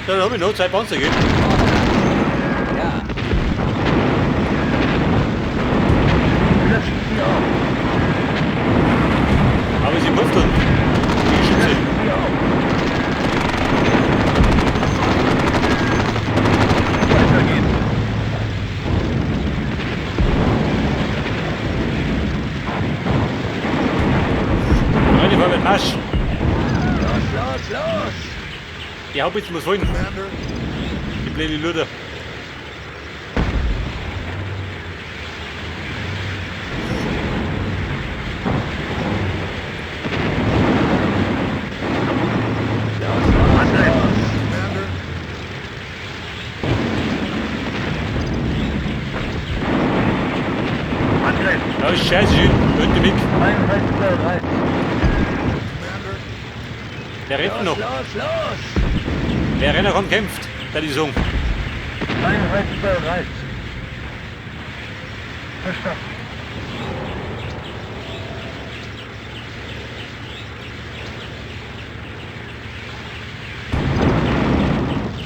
Dann habe ich noch zwei Panzer, gell? Ja. Löschen Sie auf. Aber sie pufteln. Die Geschütze. Löschen Sie auf. Weiter geht's. Freunde, fahren mit Marsch. Los, los, los! Die Haubitze muss fallen. Commander. Die blöde Luder. Los, los, los! Commander. Angriff. Ja, scheiße, schön. Hört mit. Einheit bereit. Commander. Wer rennt Los, noch? los, los! Wer rennt noch und kämpft? Da die Song. Einheit bereit. Verstanden.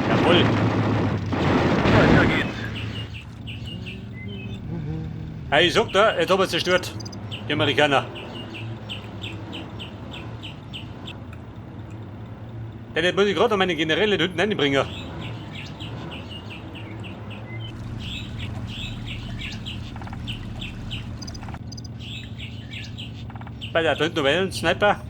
Jawohl. Weiter geht's. Hey, ich sag da, jetzt haben wir zerstört. Die Amerikaner. Denn jetzt muss ich gerade noch meine Generäle da hinten reinbringen. Bei der da hinten noch einen Sniper.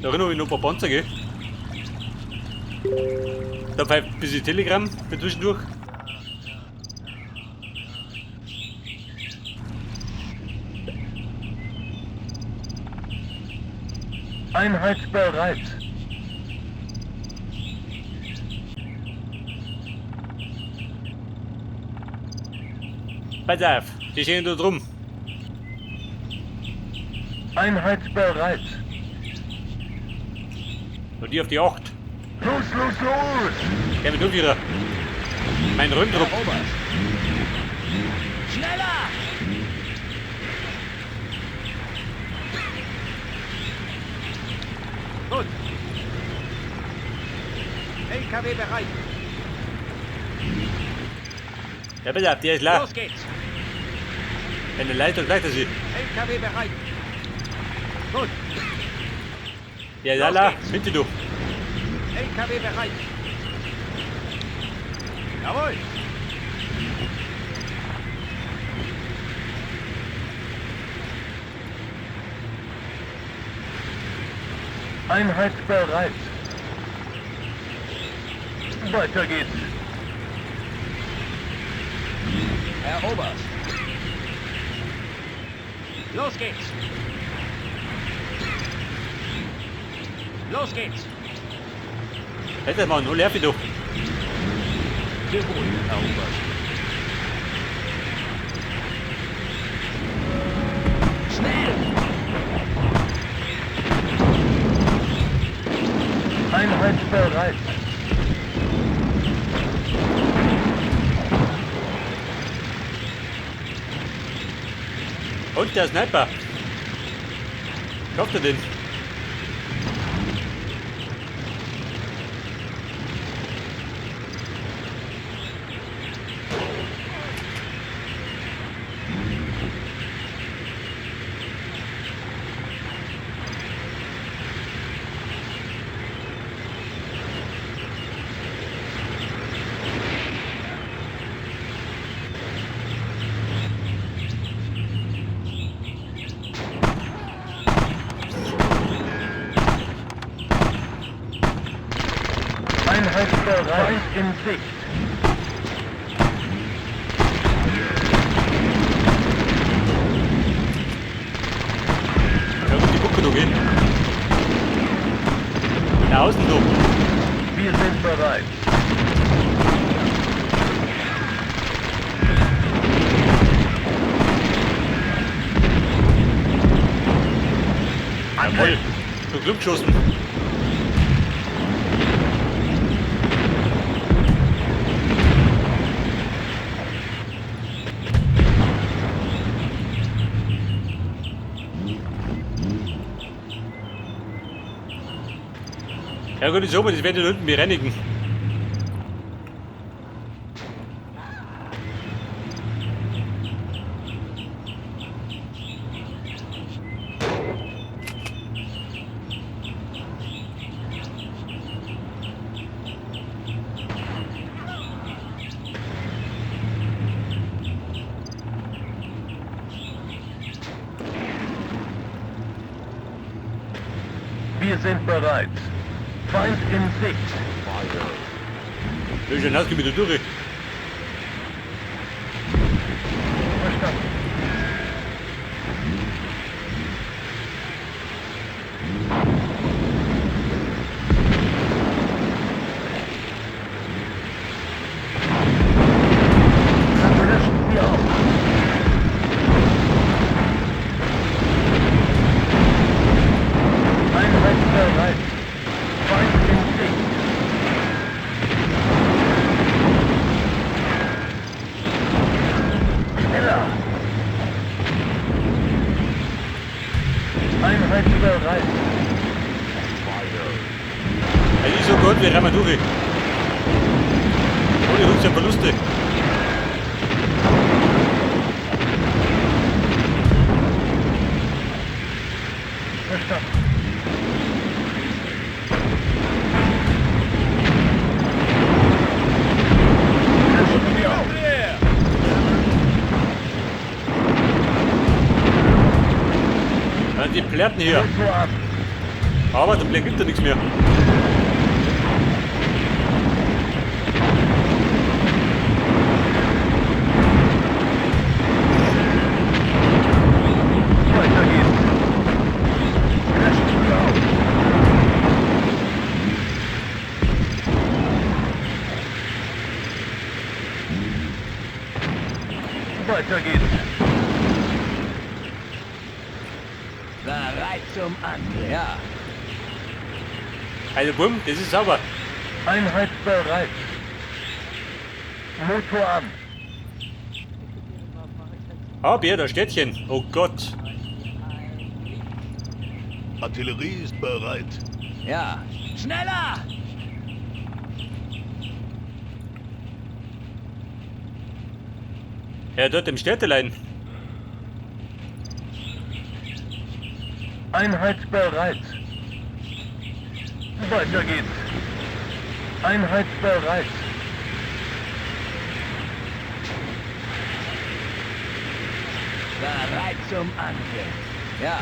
Da drin habe ich noch ein paar Panzer, gell? Da pfeift ein bisschen Telegram für zwischendurch. Einheit bereit. Pass auf, die stehen da drum. Einheit bereit. Und die auf die 8. Los, los, los! Der mit Durchführer. Mein Röntrupp. Herr Oberst! Schneller! Gut. LKW bereit. Ja, pass auf, der ist leer. Los geht's. Wenn der Leitung gleich, dass ich. LKW bereit. Gut. Der ist Los leer. geht's. Bitte du. LKW bereit. Jawohl. Einheit bereit. Weiter geht's. Herr Oberst! Los geht's. Los geht's. Hätte mal null Nerv, du. Sehr wohl, Herr Oberst. Schnell! Einheit bereit. Und der Sniper. Schafft er den? Einheit bereit. Feind in Sicht. Ja, die Bucke da gehen. Da außen du. Wir sind bereit. Jawohl. Zum Glück geschossen. Ja gut, ich sag mal, das werde ich da unten bereinigen. Wir sind bereit. Feind in Sicht. Das ist ja nass, geh mit der durch. Verstanden. Löscht sie auf. Einheit bereit. Feind in Sicht. Schneller! Einheit bereit. Also ich sag Gott, wir rennen durch. Ohne Rücksicht auf Verluste. Verstanden. Löschen Sie auf. Ja, die Plätten hier. Motor an. Aber zum Glück gibt da nichts mehr. Weiter geht's. Löschen Sie auf. Weiter geht's. Bereit zum Angriff. Ja. Also bumm, das ist sauber. Einheit bereit. Motor an. Ah, Bär, da Städtchen. Oh Gott. Artillerie ist bereit. Ja. Schneller! Ja, dort im Städtelein. Einheit bereit. Weiter geht's. Einheit bereit. Bereit zum Angriff. Ja.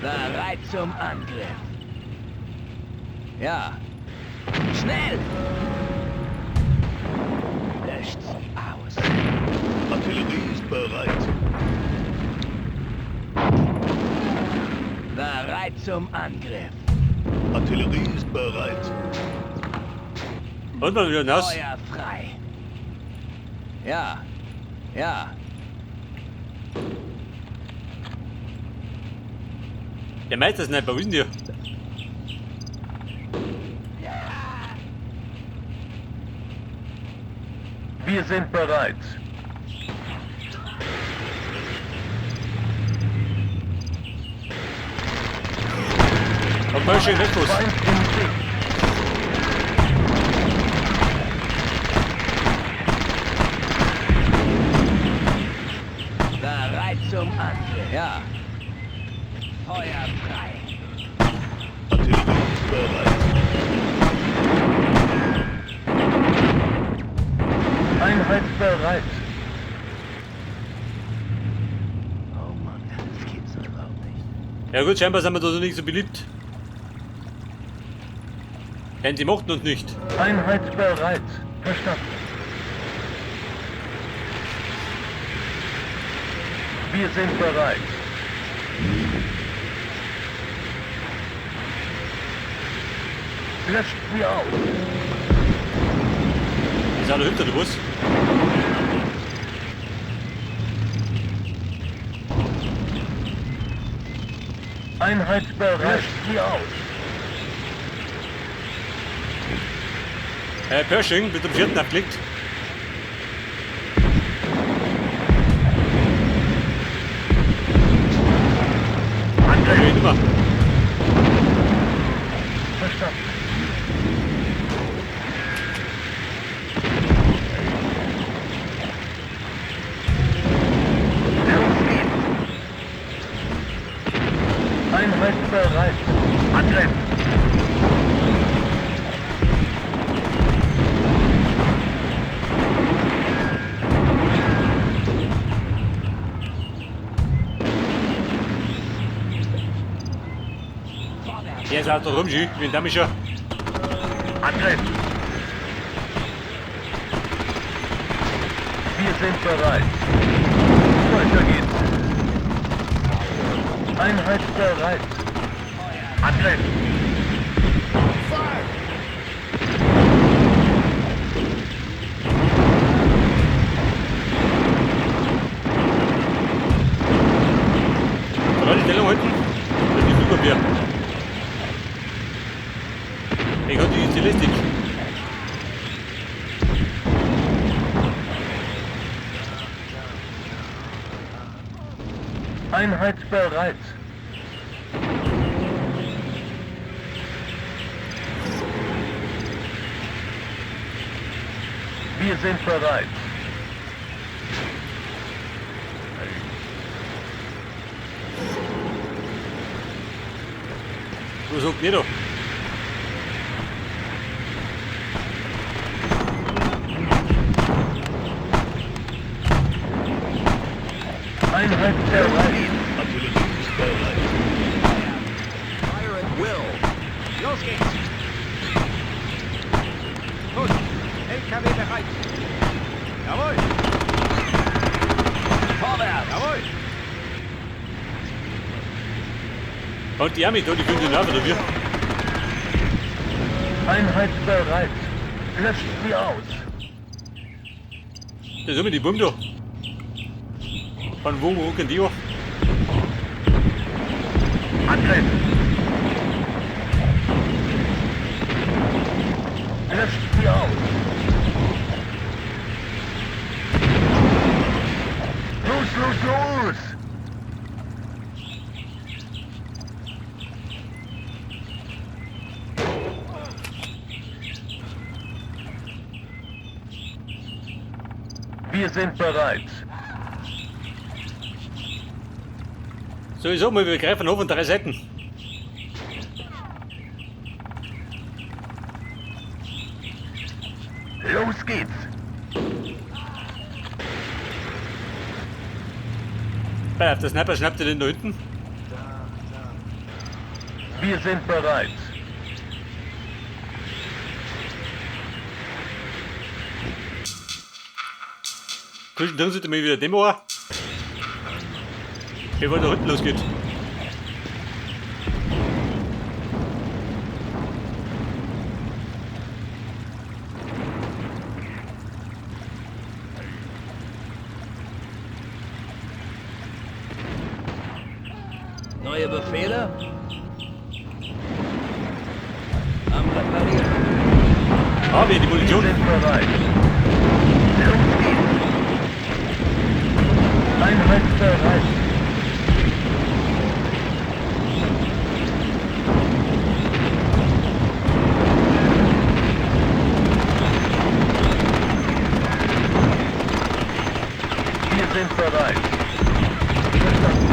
Bereit zum Angriff. Ja. Schnell! Löscht sie aus. Artillerie ist bereit. Bereit zum Angriff. Artillerie ist bereit. Und mal wieder nass. Feuer frei. Ja. Ja. Der Meister-Sniper, wo ist denn der? Wir sind bereit. Und mal schön Westbus. Feind in Sicht. Bereit zum Angriff. Ja. Feuer frei. Artillerie ist bereit. Einheit bereit. Oh Mann, das gibt's doch überhaupt nicht. Ja gut, scheinbar sind wir da so nicht so beliebt. Denn sie mochten uns nicht. Einheit bereit. Verstanden. Wir sind bereit. Löscht sie auf. Ist alle hinter der Bus. Einheit bereit. Löscht sie aus. Pershing mit dem vierten abgelegt. Angriff. Immer. Verstanden. Los geht's. Einheit bereit. Angriff. Der ist halt rum, ich bin da schon. Angriff! Wir sind bereit. Weiter geht's. Einheit bereit. Angriff! Soll ich die Stellung halten? Oder die Flugabwehr? Ich hab die Stilistik. Einheit bereit. Wir sind bereit. Wo sagt ihr da? Einheit bereit. Artillerie ist bereit. Fire at will. Los geht's. Gut. LKW bereit. Jawohl. Vorwärts. Jawohl. Und die Armee da, die finden den oder wir? Einheit bereit. Löscht sie aus. Da sind wir die Bum da. Von wo rücken die auf? Angriff! Löscht sie aus! Los, los, los! Wir sind bereit. So, ich sag mal, wir greifen auf von drei Seiten. Los geht's! Bei der Sniper schnappt er den da hinten. Wir sind bereit. Zwischendrin sollte mal wieder Demo an. Bevor da hinten losgeht. Neue Befehle? Am Reparieren. Ah, wir die Munition. Wir sind bereit. Los geht's. Einheit bereit. Wir sind bereit. Verstanden.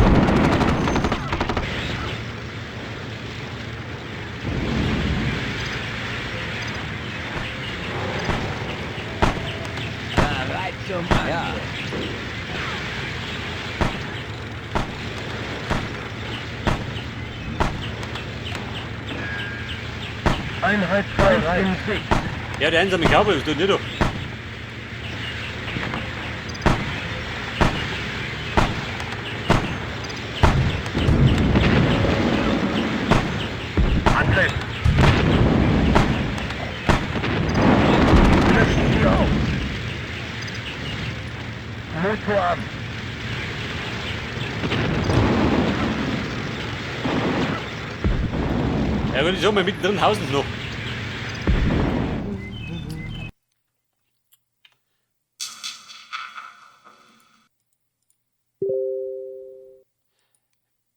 Bereit zum Angriff. Ja. Einheit bereit. In Sicht. Ja, der einsame Cowboy ist nicht da. Angriff! Löschen Sie aus! Motor an! Ja gut, ich sag mal, mittendrin hausen sie noch.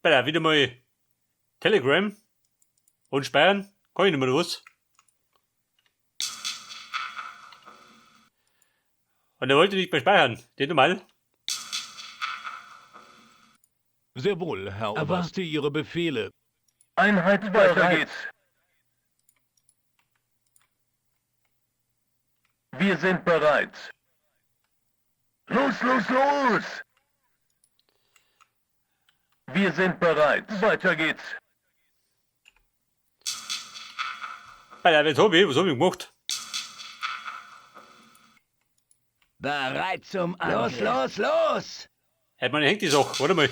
Bitte, wieder mal Telegram und speichern. Kann ich nicht mehr was. Und er wollte nicht mehr speichern. Den normal. Sehr wohl, Herr Oberst. Ihre Befehle. Einheit weiter geht's. Wir sind bereit. Los, los, los! Wir sind bereit. Weiter geht's. Alter, was hab ich? Was hab ich gemacht? Bereit zum Angriff. Los, los, los! Halt mal, hängt die Sache. Warte mal.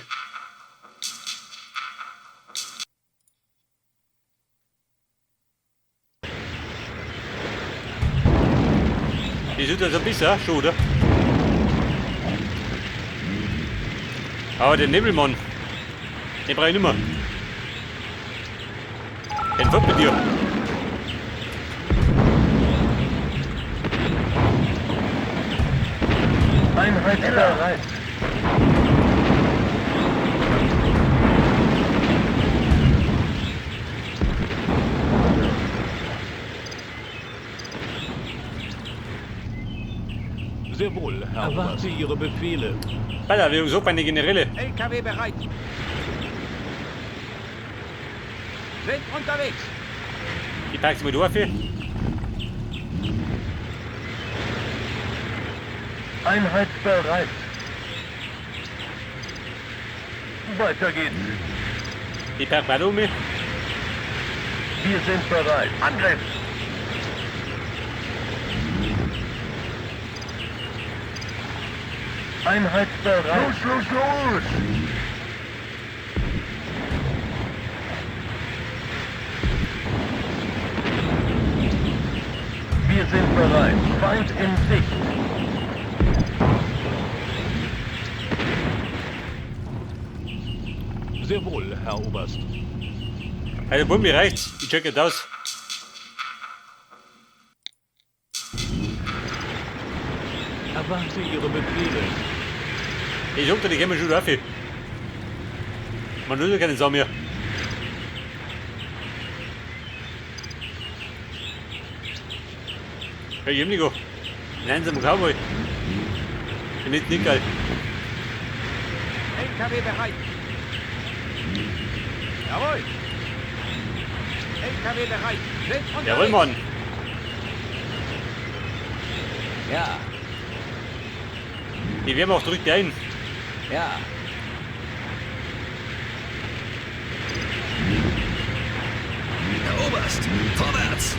Die sind also besser, schon, oder? Aber den Nebelmann, den brauche ich nicht mehr. Den fort mit dir. Einheit bereit. Sehr wohl, Herr Oberst. Ihre Befehle. Alter, wir haben so meine Generäle. LKW bereit. Sind unterwegs. Die packst du mit auf. Einheit bereit. Weiter geht's. Die packt weiter um mich. Wir sind bereit. Angriff! Einheit bereit. Los, los, los! Wir sind bereit. Feind in Sicht. Sehr wohl, Herr Oberst. Also, Bumm, mir reicht's. Ich check jetzt aus. Erwarte Ihre Befehle. Ich sag dir, die gehen wir schon rauf. Man nutzt ja keine Sau mehr. Ja, Jemnigo. Nein, sie Cowboy. Ich bin nicht geil. LKW bereit. Jawohl. LKW bereit. Sind unterwegs. Jawohl, Mann. Ja, Die Wehrmacht drückt ein. ja. Herr Oberst, vorwärts!